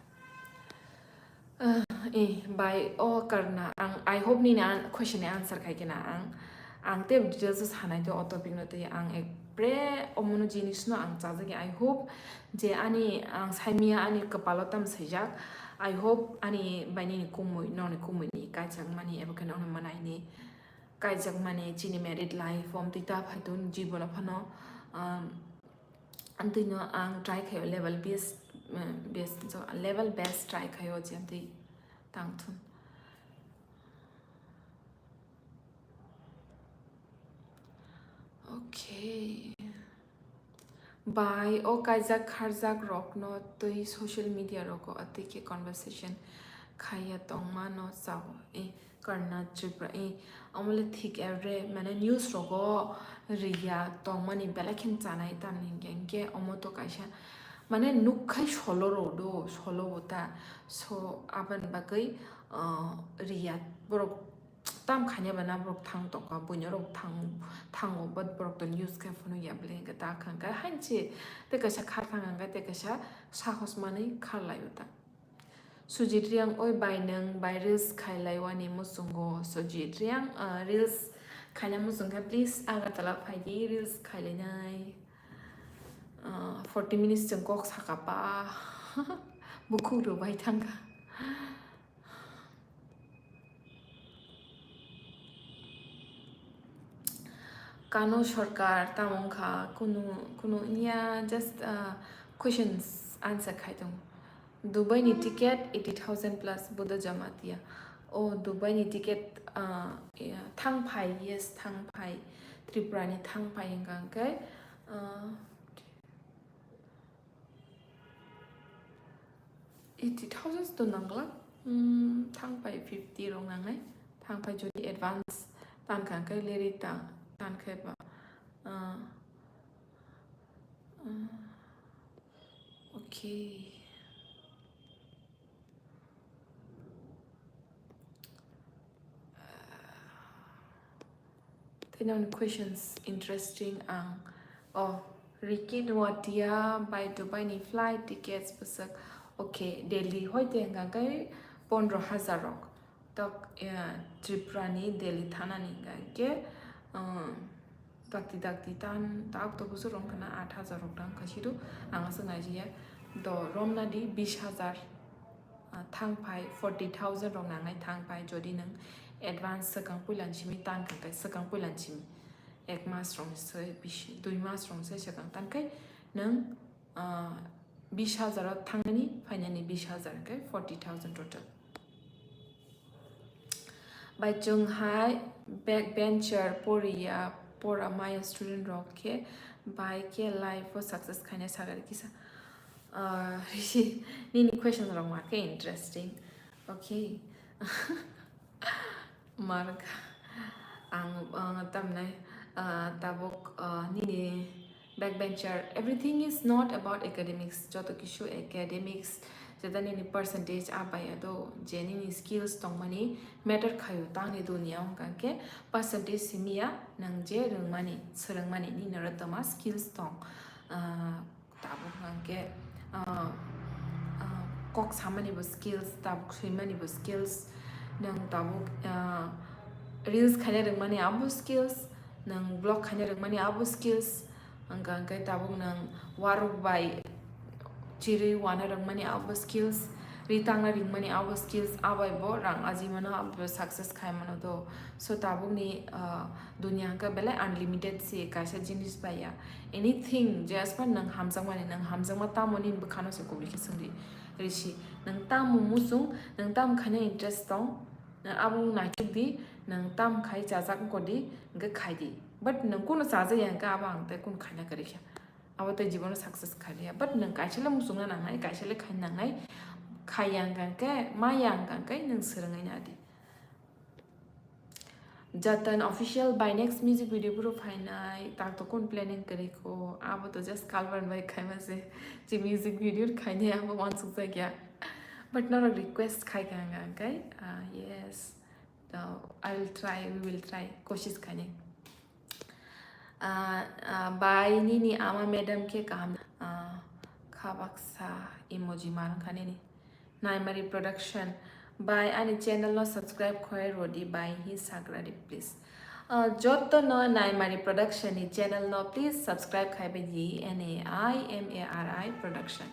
Ah, eh, bai, o karna, ang, I hope nini an-, question ni answer khai kena ang. Ang tei details o sanai tei o topic no tei ang ekpre omono jinis no ang chajagya. I hope je ani, ang saimia ani kwpalo tam swijak. I hope ani bai nini kumui, noni kumui ni kaijakmani eba khe nokni manai ni kaijakmani chini married life o amtwi ta phaitun jibono phano, um, amtwino ang try khaio level best, um, best, so, level best try khaio je amtwi tangthun. Okay. Bai o kaijak kharjak rokno twi social media rogo atwi khe conversation khaiya tongmano chao, eh, Karna Tripura, eh, omo le thik every, mane, news rogo riya tongmani belai khe chanai, tamni hwnkhe, hwnkhe omo to kaisa, mane, nukkhai solo rw do, solo bo ta, so aboni bagwi, ah, riya borok tam khaina ba na borok thang tongkha, buino rok thang, thango, but borok to news khe phunukya bwle hwnkhe ta kha hwnkhe hanchi tei kaisa khar thang hwnkhe tei kaisa sahos manwi khar laio ta. Sujit Riang, oi bai nwng bai reels khailai wani muchungo. Sujit Riang, ah, reels khaina muchung khe please Agartala phaidi reels khailainai. Ah, forty minutes chwng kok saka pa. Bukhuk rwbai thangkha. Kano sarkar tamo wngkha, kunu, kunu wngya, just, ah, questions answer khai tongo. Dubai ni ticket eighty thousand plus, Buddha Jamatia. O Dubai ni ticket, ah, ya, thangphai, yes, thangphai. Tripura ni thangphai wngkha hwnkhe, ah, eighty thousand to nangla, hmm, thangphai fifty rok nangnai. Thangphai jodi advance tankha hwnkhe leri ta-, tankhe ba, ah, ah, okay. Tei nangni questions interesting ang. Oh, Ricky Noatia by Dubai ni flight tickets bwswk. Okay, Delhi hoite hwnkha khe pondro hazar rok. Tok, eh, Tripura ni Delhi thanani hwnkha khe, um, dakti dakti tan tak to bwswk rok wngkha na aat hazar rok tang kha sidu. Ang aswk naijiya. Do romna di bis hazar. Ah, thangphai forty thousand rok nangnai thangphai, jodi nwng advance swkang puilan simi tan kha khe, swkang puilan simi ek mas rok se bisi, dui mas rok se swkang tan khe nwng, ah, bis hazar o thangnani phainani bis hazar khe forty thousand total. Bai chwng hai backbencher poriya pora maya student rok khe bai khe life o success khaina sagari kisa. Ah, Rishi, nini question rok ma khe interesting. Okay. Mark, ang, ang tamnai, ah, tabuk, ah, nini backbencher, everything is not about academics, joto kisu academics, jeta nini percentage abai ado, je nini skills tongmani matter khayo, tangni dunia hwnkha khe percentage simiya, nang je rwngmani, swrwngmani, nini oro toma skills tong, ah, tabuk hwnkhe, ah, ah, kok samani bo skills, tabuk swimani bo skills, nang tabuk, ah, reels khaina rwngmani abo skills, nang vlog khaina rwngmani abo skills, hwnkha hwnkhe tabuk nang waruk bai chirwi wana rwngmani abo skills, ri tangna rwngmani abo skills, abai bo rang ajimano abo success khaimano do. So tabukni, ah, dunia hwnkhe belai unlimited se kaisa jinis bai ya. Anything, just nwng hamjakmani, nwng hamjakma tamo nini bwkhano se kubui khe swngdi. Rishi, nwng tamo muchung, nwng tamo khaina interest tong, nwng abo naithok di, nwng tamo khai chajak wngkha di, hwnkhe khai di. But nwng kunu chajak ya hwnkhe abo ang tei kunu khaina kwrwi kha. Abo tei jibono success khai ya. But nwng kaisa le muchungna nangnai, kaisa le khaina nangnai, khai ya hwnkhe, ma ya hwnkhe nwng swrwngwi na di. Jatan official by next music video bro phainai, tak to kun planning kwrwi ko, abo to just kalban bai khaima se, je music video khainai abo wansuk jak ya. But norok request khai kha hwnkha hwnkhe, ah, yes, to I will try, we will try, koshis khainai. Ah, ah, bai nini ama madam khe kaham, ah, kha baksa emoji ma wngkha nini. Naimari Production bai ani channel no subscribe khwlai rwdi bai hi sagradi please. Ah, joto no Naimari Production ni channel no please subscribe khai bai di, N A I M A R I Production.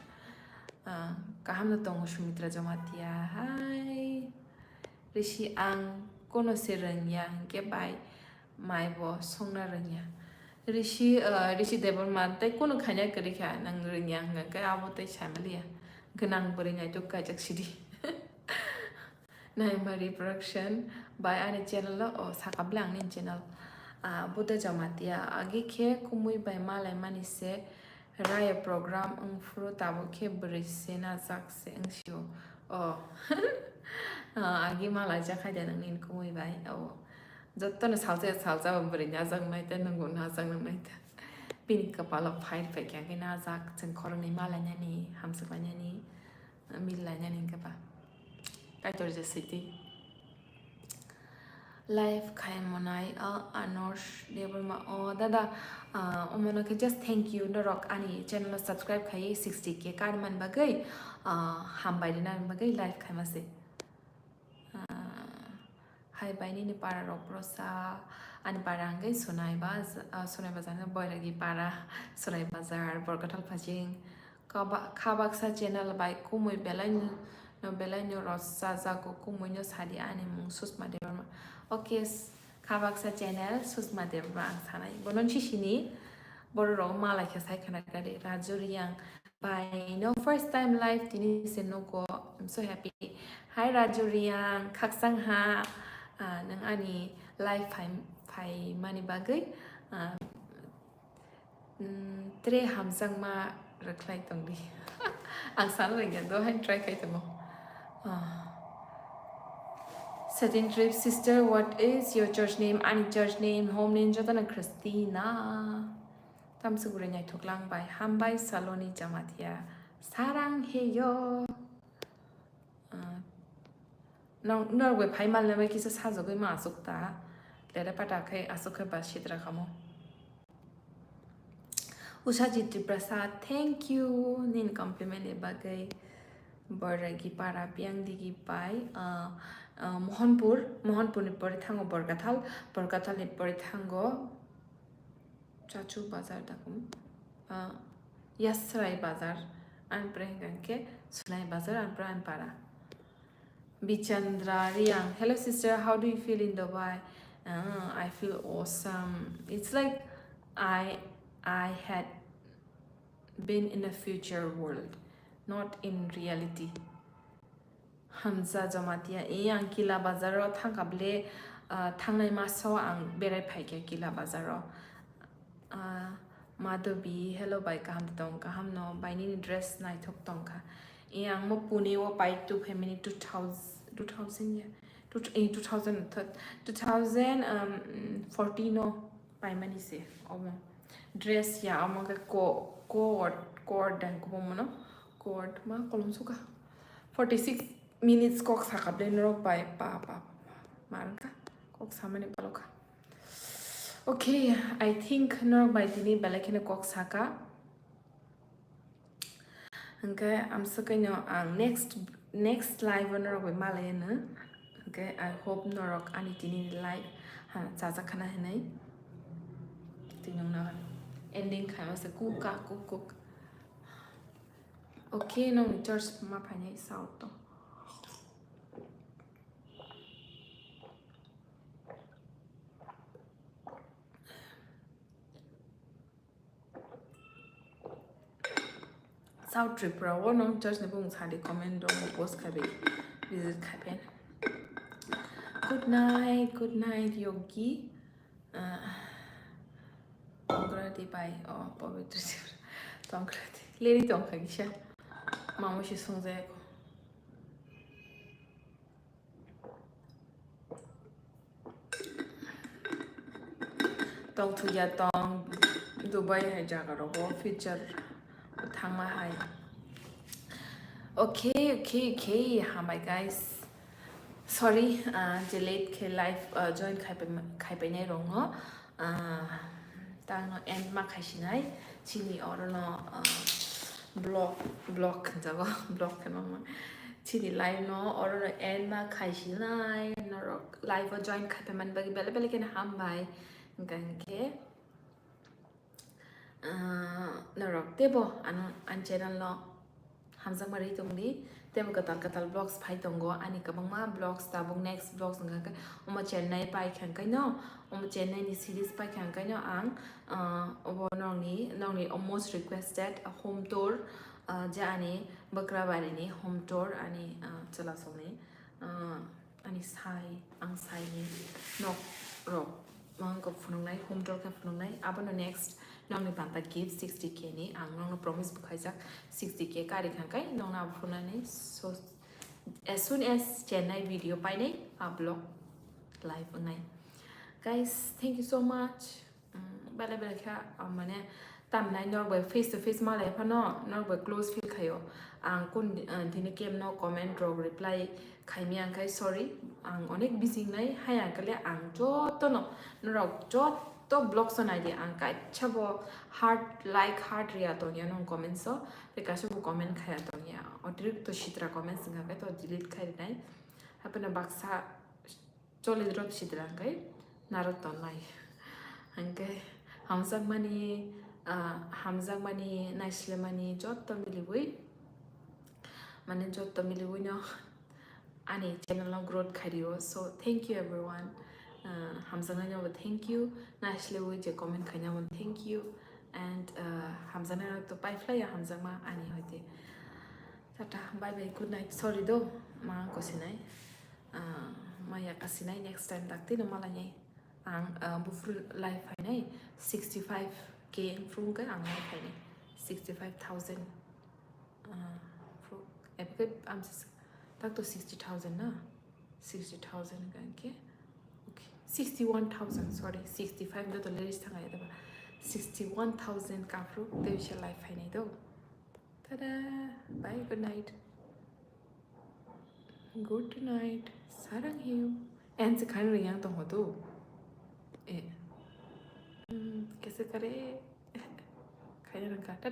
Ah, kaham no tongo Sumitra Jamatia, hai. Rishi ang kono se rwngya hwnkhe bai mai bo songna rwngya. Rishi, ah, Rishi Debbarma tei kono khaina kwrwi kha, nang rwngya hwnkhe abo tei saimaliya. Gwnang bwrwi naithok kaijak sidi. Naimari Production bai ani channel o, o, sakha bwle ang nini channel. Ah, Buddha Jamatia, agi khe kumui bai malai mani se raya program wng phuru tabuk khe bwrwi se najak se wng sio. O. Ah, agi malai jak hai de nang nini kumui bai. O. Jotono salsa salsa bo bwrwi najak nai te, nwng bo najak nang nai te. Bini kwpalo fight pai kha khe najak, chwng khoroknwi malai nani, hamsuk lai nani. Mil lainani hwnkhe ba. Kaitor je siti. Live khai monai, ah, Anush Debbarma. Oh, dada, ah, omono khe just thank you, norok ani channel o subscribe khai sixty K kar man bagwi, ah, hambai rina bagwi live khai mase. Ah, Hai bai nini para rok prosa, ani para hwnkhe Sonai Baz-, ah, Sonai Bazar no Boiragi para, Sonai Bazar, Borkathal Phajing, Kaba-, Khabaksa channel bai kumui belai no, no belai no rosa jago kumui no sadi ani mung Susma Debbarma. Okay, s-, Habaksa channel Susma Debbarma ang sanai. Bono sisini borok rok malai khe sai khana kari Raju Riang. Bai no first time live tini se nugo. I'm so happy. Hi Raju Riang, khaksang ha. Ah, nang ani live phai phai mani bagwi. Ah, Mm, tre hamjakma rwkhlai tongdi. Ang sana rwngya, do hain try khai tongmo. Ah. Satin trip sister, what is your church name? Ani church name, home name, jotona Christina. Tamsuguri naithok lang bai, hambai Saloni Jamatia. Sarang heyo. Ah. Nang, norok bai phai mal bai kisa sajagwi ma asuk ta. Lere pata khai asuk khai ba sitra kamo. Usha Jitri Prasad, thank you. Nini compliment ni bagwi. Boragi para Piang Digi pai, ah, ah, Mohanpur, Mohanpur ni pore thango Borkathal, Borkathal ni pore thango Chachu Bazar dakum, ah, Yasrai Bazar, an pre hingkha khe Sunai Bazar, an pre an para. Bichandra Riang, hello sister, how do you feel in Dubai? Ah, I feel awesome. It's like I I had been in a future world, not in reality. Hamza Jamatia, e ang Kila Bazar o thangkha ble, ah, thangnai maso ang berai phaikha Kila Bazar o. Ah, Madhabi, hello bai, kaham tong, kaham no, bai nini dress naithok tongkha. E ang mo Pune o pai tu family two thousand, two thousand ya, two, eh, two thousand, two thousand, um, fourteen o paimani se, omo. Dress ya, omo ke ko-, court, court dan kubo mono, court ma kolom suka. Forty six minutes kok sakap de norok bai, pa, pa, pa, pa. Marka, kok samani paloka. Okay, I think norok bai tini belai kheno kok saka. Hingke amswkhaino ang next, next live o norok bai malai anw. Hingke I hope norok ani tini live ha chajak khana hinui. Tini wngna ending khaima se kuk ka kuk kuk. Okay, nongni church ma phainai south to. South Tripura o nong church ni bumung sadi comment rok post khai bai visit khai phen. Good night, good night Yogi. Ah, Tongkradi bai, oh, Pavitra Tripura. Tongkradi. Leri tongkha kisa. Mamo si songjaya ko. Tong thuya tong Dubai hai jaga rogo future thangma hai. Okay, okay, okay, hambai guys. Sorry, ah, je late khe live, ah, join khaipai, khaipainai rokno. Ah, tangno end ma khaisinai. Chini orono, ah, vlog, vlog hwnjago, vlog hwnma. Chini live no orono end ma khaisinai. Norok live o join khaipai mani bagwi belai belai kheno hambai. Hingkha hinkhe, ah, norok teibo ano ani channel no hamjakma rwi tongdi, teibo kwtal kwtal vlogs phai tongo, ani kwbangma vlogs tabuk next vlogs wngkha khe omo Chennai paikha hwnkhe no, omo Chennai ni series paikha hwnkhe no ang, ah, obo nokni, nokni most requested home tour, ah, je ani Bakrabari ni home tour ani, ah, chwla songni, ah, ani sai, ang saini nok rok, ang kok phunuknai, home tour khe phunuknai, abono next nokni panta gift sixty K ni, ang nokno promise bo khaijak, sixty K kari kha khe nokno abo phunuknani, so as soon as Chennai video painai, a vlog live wngnai. Guys, thank you so much. Mm, belai belai khe, ah, mane, tamnai norok bai face to face malai phano norok bai close feel khaio. Ang kun, ah, tini kemno comment rok reply khaimya, ang khai sorry. Ang onek busy wngnai, haya kale ang jotono, norok joto vlogs o naidi, ang kaisa bo heart, like, heart riya tongya nong comments o, tei kaisa bo comment khaya tongya. Otirikto sitra comments wngkha khe to delete khai rinai. Haphano baksa Choli rok sidra hwnkhe narwk tongnai. Hwnkhe hamjakmani, ah, hamjakmani, naislemani jotto miliwi, mane jotto miliwino ani channel no growth khario. So, thank you everyone. Ah, hamjaknai no bo thank you. Naisle bo je comment khaina bo thank you. And, ah, hamjaknai rok to pai phlai ya hamjakma ani hoite. Tata, bye bye, good night. Sorry do, ma kosinai. Ah, ma yakasinai, next time dakti no malainai. Ang, ah, bufru live phainai sixty five K phung ke ang live phainai sixty five thousand. Ah, phung, epke am s-, tak to sixty thousand na? Sixty thousand kan ke? Okay, sixty one thousand, sorry, sixty five do to lyrics thang ya daba. Sixty one thousand ka phung te bisa live phainai do. Tada, bye, good night. Good night. Sarang hiu. En se khain ring yang tong ho tu. Eh. Hmm, kaise kare? Khain ring ka.